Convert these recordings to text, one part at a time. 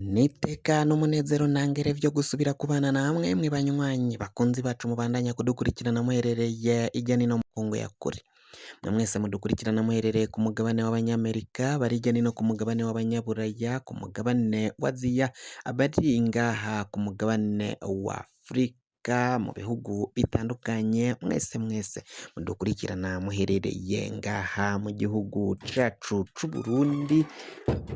N'iteka n'umunezero ntangere vyo gusubira kubana namwe mwe banywanyi bakunzi bacu mubandanya kudukurikirana muherereye irya nino mu makungu ya kure. Mwe mwese mudukurikirana muherereye ku mugabane w'abanyamerika, bari hirya nino ku mugabane w'abanyaburaya, ku mugabane w'Aziya, abari ngaha ku mugabane wa Afurika mu bihugu bitandukanye, mwese mwese mudukurikirana muherereye ngaha mu gihugu cacu c'Uburundi,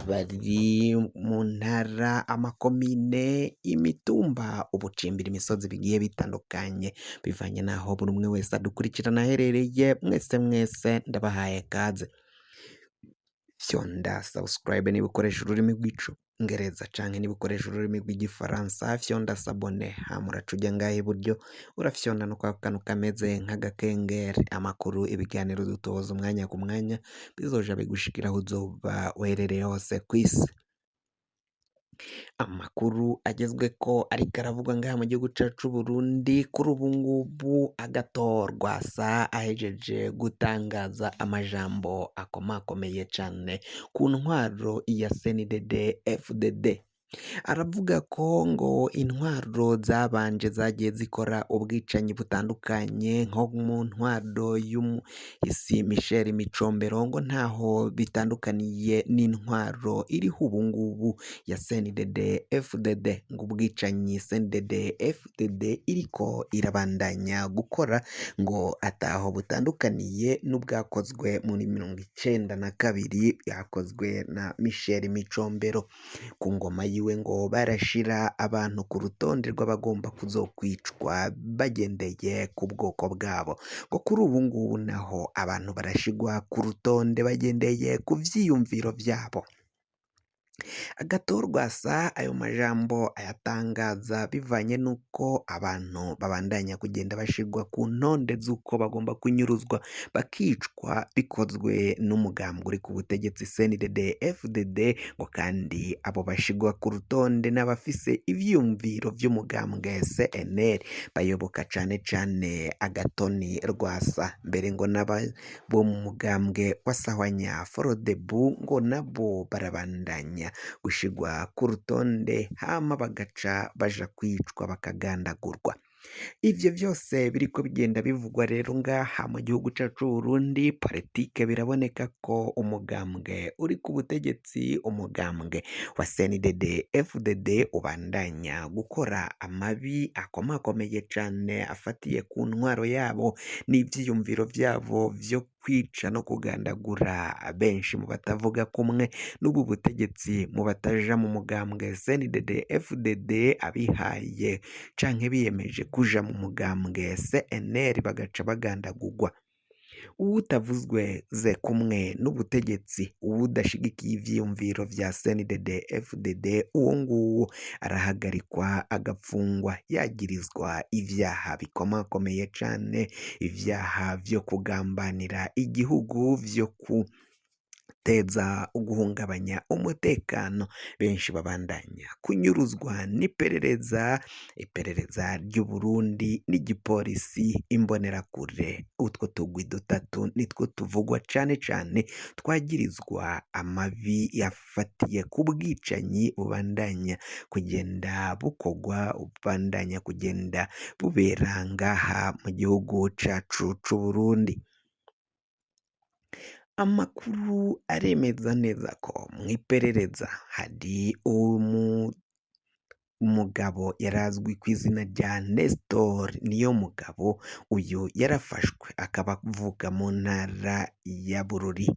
bari mu ntara, amakomine, imitumba, ubucimbira imisozi bigiye bitandukanye, bivanye n'aho buri umwe wese adukurikirana aherereye, mwese mwese ndabahaye kaze. Fyonda subscribe niba ukoresha ururimi rw'icongereza canke niba ukoresha ururimi rw'igifaransa, fyonda s'abonner, hama uraca uja ngaha iburyo urafyonda no kwa kantu kameze nk'agakengeri. Amakuru, ibiganiro dutoza umwanya ku mwanya bizoja bigushikira aho uzoba uherereye hose kw'isi. Amakuru agezweko ariko aravugwa ngaha mu gihugu cacu c'Uburundi, kuri ubu ngubu Agathon Rwasa ahejeje gutangaza amajambo akomakomeye cane ku ntwaro ya CNDD FDD. Aravuga ko ngo intwaro zabanje zagiye zikora ubwicanyi butandukanye nko mu ntwaro y'umuhisi Michel Micombero, ngo ntaho bitandukaniye n'intwaro iriho ubu ngubu ya CNDD FDD, ngo ubwicanyi CNDD FDD iriko irabandanya gukora ngo ataho butandukaniye n'ubwakozwe muri 92 bwakozwe na Michel Micombero. Ku ngoma yiwe ngo barashira abantu ku rutonde rw'abagomba kuzokwicwa bagendeye ku bwoko bwabo, ngo kuri ubu ngubu naho abantu barashigwa ku rutonde bagendeye ku vyiyumviro vyabo. Agathon Rwasa ayo majambo ayatangaza bivanye n'uko abantu babandanya kugenda bashirwa ku ntonde z'uko bagomba kunyuruzwa bakicwa bikozwe n'umugambwe uri ku butegetsi CNDD FDD, ngo kandi abo bashirwa ku rutonde n'abafise ivyiyumviro vy'umugambwe CNL bayoboka cane cane Agathon Rwasa, mbere ngo n'aba bo mu mugambwe wa Sahwanya Frodebu ngo nabo barabandanya gushirwa ku rutonde hama bagaca baja kwicwa bakagandagurwa. Ivyo vyose biriko bigenda bivugwa rero ngaha mu gihugu cacu c'Uburundi, politike biraboneka ko umugambwe uri ku butegetsi, umugambwe wa CNDD FDD ubandanya gukora amabi akomakomeye cane afatiye ku ntwaro yabo n'ivyiyumviro vyabo vyo kwica no kugandagura benshi mu batavuga kumwe n'ubu butegetsi, mu bataja mu mugambwe CNDD FDD, abihaye canke biyemeje kuja mu mugambwe CNL bagaca bagandagurwa. Uwutavuzwe ze kumwe n'ubutegetsi, uwudashigikiye ivyiyumviro vya CNDD FDD, uwo nguwo arahagarikwa agapfungwa yagirizwa ivyaha bikomakomeye cane, ivyaha vyo kugambanira igihugu, vyo guteza uguhungabanya umutekano. Benshi babandanya kunyuruzwa n'iperereza, iperereza ry'Uburundi n'igipolisi imbonerakure. Utwo tugwi dutatu nitwo tuvugwa cane cane twagirizwa amabi yafatiye ku bwicanyi bubandanya kugenda bukorwa, bubandanya kugenda bubera ngaha mu gihugu cacu c'Uburundi. Amakuru aremeza neza ko mw'iperereza hari umugabo yarazwi ku izina rya Nestor Niyomugabo, uyu yarafashwe akaba avuka mu ntara ya Bururi.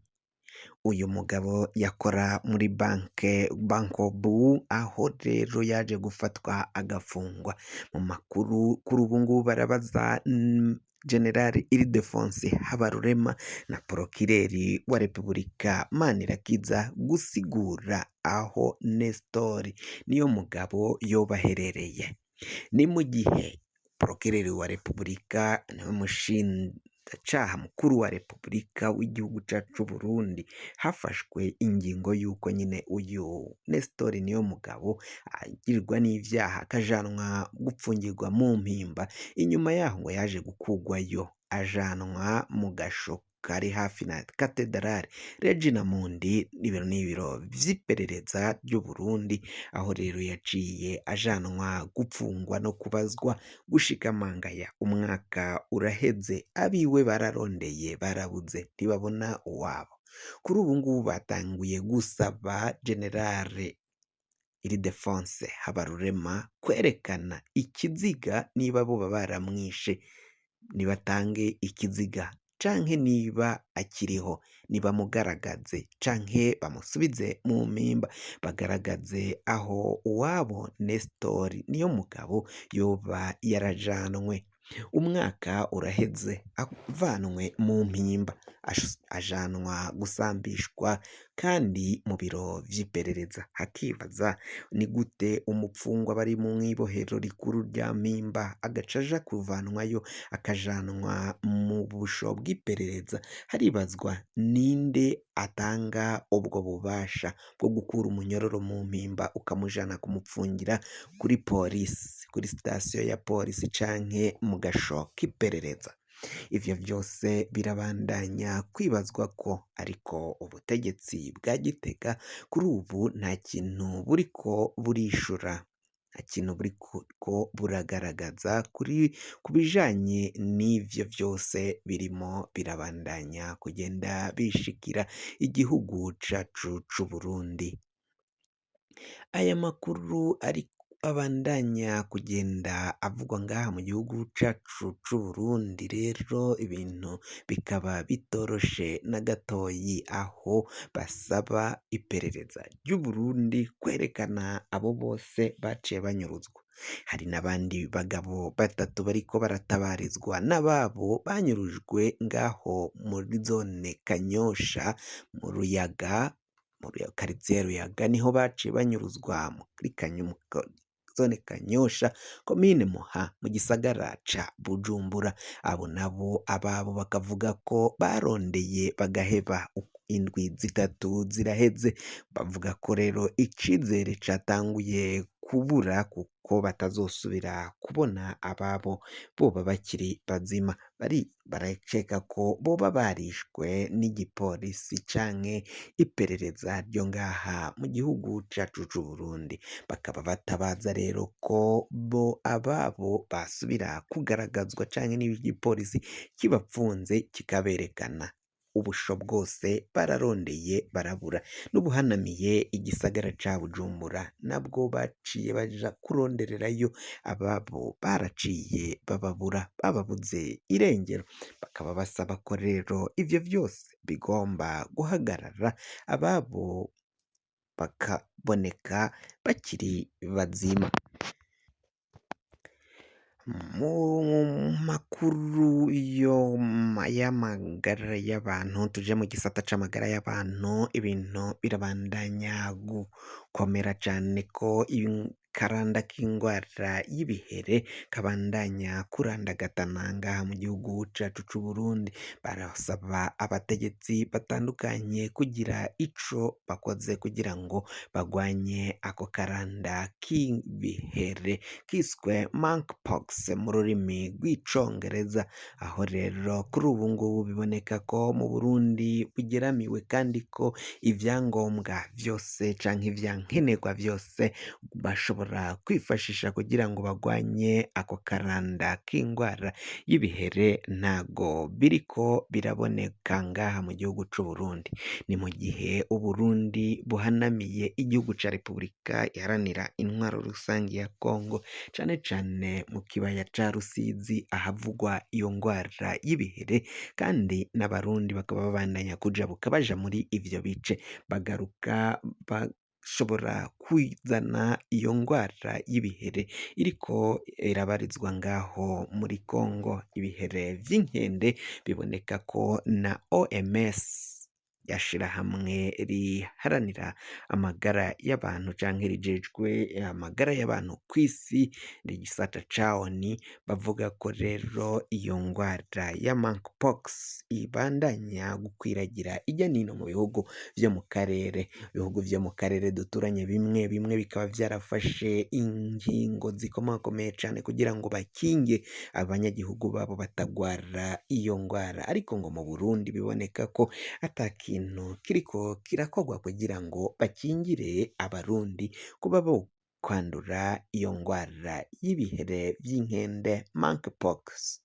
Uyu mugabo yakora muri banke Bankobu, aho rero yaje gufatwa agafungwa. Mu makuru kuri ubu ngubu barabaza General Ildefonse Habarurema na Porokireri wa Repubulika Manirakiza gusigura aho Nestor Niyomugabo yoba aherereye. Ni mu gihe Porokireri wa Repubulika niwe mushinjacaha mukuru wa Repubulika w'igihugu cacu c'Uburundi, hafashwe ingingo y'uko nyine uyu Nestor Niyomugabo agirwa n'ivyaha akajanwa gupfungirwa mu mpimba. Inyuma yaho ngo yaje gukugwayo ajanwa mu gasho kari hafi na Katedrale Regina Mundi, ibiro n'ibiro vy'iperereza ry'Uburundi, aho rero yaciye ajanwa gupfungwa no kubazwa gushika mangaya. Umwaka uraheze, abiwe bararondeye barabuze, ntibabona uwabo. Kuri ubu ngubu batanguye gusaba Generale Ildefonse Habarurema kwerekana ikiziga niba boba baramwishe, nibatange ikiziga canke niba akiriho nibamugaragaze canke bamusubize mu mpimba, bagaragaze aho uwabo Nestori Niyomugabo yoba yarajanwe. Umwaka uraheze avanwe mu mpimba ajanwa gusambishwa kandi mu biro vy'iperereza. Hakibaza ni gute umupfungwa bari mw'ibohero rikuru rya Mpimba agaca aja kuvanwayo akajanwa mu busho bw'iperereza. Haribazwa ninde atanga ubwo bubasha bwo gukura umunyororo mu mpimba ukamujana kumupfungira kuri polisi, kuri sitasiyo ya polisi canke mu gasho k'iperereza. Ivyo vyose birabandanya kwibazwa ko, ariko ubutegetsi bwa Gitega kuri ubu nta kintu buriko burishura, nta kintu buriko buragaragaza kuri ku bijanye n'ivyo vyose birimo birabandanya kugenda bishikira igihugu cacu c'Uburundi. Aya makuru ari abandanya kugenda avugwa ngaha mu gihugu cacu c'Uburundi rero ibintu bikaba bitoroshe na gatoyi, aho basaba iperereza ry'Uburundi kwerekana abo bose baciye banyuruzwa. Hari n'abandi bagabo batatu bariko baratabarizwa n'ababo banyurujwe ngaho muri zone Kanyosha mu Ruyaga, muri karitsiye Ruyaga niho baciye banyuruzwa muri zone Kanyosha komine Muha mu gisagara ca Bujumbura. Abo nabo ababo bakavuga ko barondeye bagaheba, indwi zitatu ziraheze. Bavuga ko rero icizere catanguye kubura kuko batazosubira kubona ababo boba bakiri bazima. Bari barakeka ko boba barishwe n'igipolisi canke iperereza ryo ngaha mu gihugu cacu c'Uburundi. Bakaba batabaza rero ko bo ababo basubira kugaragazwa canke n'igipolisi kibapfunze kikaberekana. Ubusho bwose bararondeye barabura. N'ubuhanamiye igisagara ca Bujumbura nabwo baciye baja kurondererayo ababo, baraciye bababura, bababuze irengero. Bakaba basaba ko rero ivyo vyose bigomba guhagarara, ababo bakaboneka bakiri bazima. Mu makuru yo y'amagara y'abantu, tuje mu gisata c'amagara y'abantu, ibintu birabandanya gukomera cane ko karanda k'ingwara y'ibihere kabandanya kurandagatana ngaha mu gihugu cacu c'Uburundi. Barasaba abategetsi batandukanye kugira ico bakoze kugira ngo bagwanye ako karanda k'ibihere kiswe monkeypox mu rurimi rw'icongereza. Aho rero kuri ubu ngubu biboneka ko mu Burundi bugeramiwe kandi ko ivyangombwa vyose canke ivyankenerwa vyose bashobora kwifashisha kugira ngo bagwanye ako karanda k'ingwara y'ibihere ntago biriko biraboneka ngaha mu gihugu c'Uburundi. Ni mu gihe Uburundi buhanamiye igihugu ca Repubulika Iharanira Intwaro Rusangi ya Kongo, cane cane mu kibaya ca Rusizi ahavugwa iyo ngwara y'ibihere, kandi n'Abarundi bakaba babandanya kujabuka baja muri ivyo bice, bagaruka bashobora kwizana iyo ngwara y'ibihere iriko irabarizwa ngaho muri Kongo. Ibihere vy'inkende biboneka ko na OMS Rya shirahamwe riharanira amagara y'abantu canke rijejwe amagara y'abantu kw'isi, igisata ca ONU, bavuga ko rero iyo ngwara ya monkeypox ibandanya gukwiragira irya nino mu bihugu vyo mu karere. Ibihugu vyo mu karere duturanye bimwe bimwe bikaba vyarafashe ingingo zikomakomeye cane kugira ngo bakinge abanyagihugu babo batagwara iyo ngwara, ariko ngo mu Burundi biboneka ko ata kintu kiriko kirakorwa kugira ngo bakingire abarundi kuba bo kwandura iyo ngwara y'ibihere vy'inkende, monkeypox.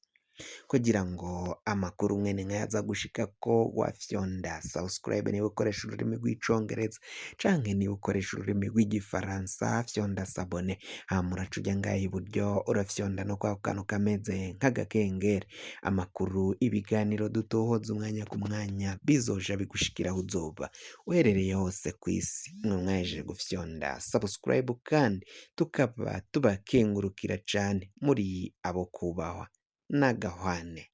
Kugira ngo amakuru mwene nkayaza gushikako, wafyonda subscribe niba ukoresha ururimi rw'icongereza, canke niba ukoresha ururimi rw'igifaransa fyonda s'abonner, hama uraca uja ngaha iburyo urafyonda no kwako kantu kameze nk'agakengeri. Amakuru, ibiganiro dutohoza umwanya ku mwanya bizoja bigushikira aho uzoba uherereye hose kw'isi. Mwe mwahejeje gufyonda subscribe kandi tukaba tubakengurukira cane, muri abo kubahwa n'agahwane.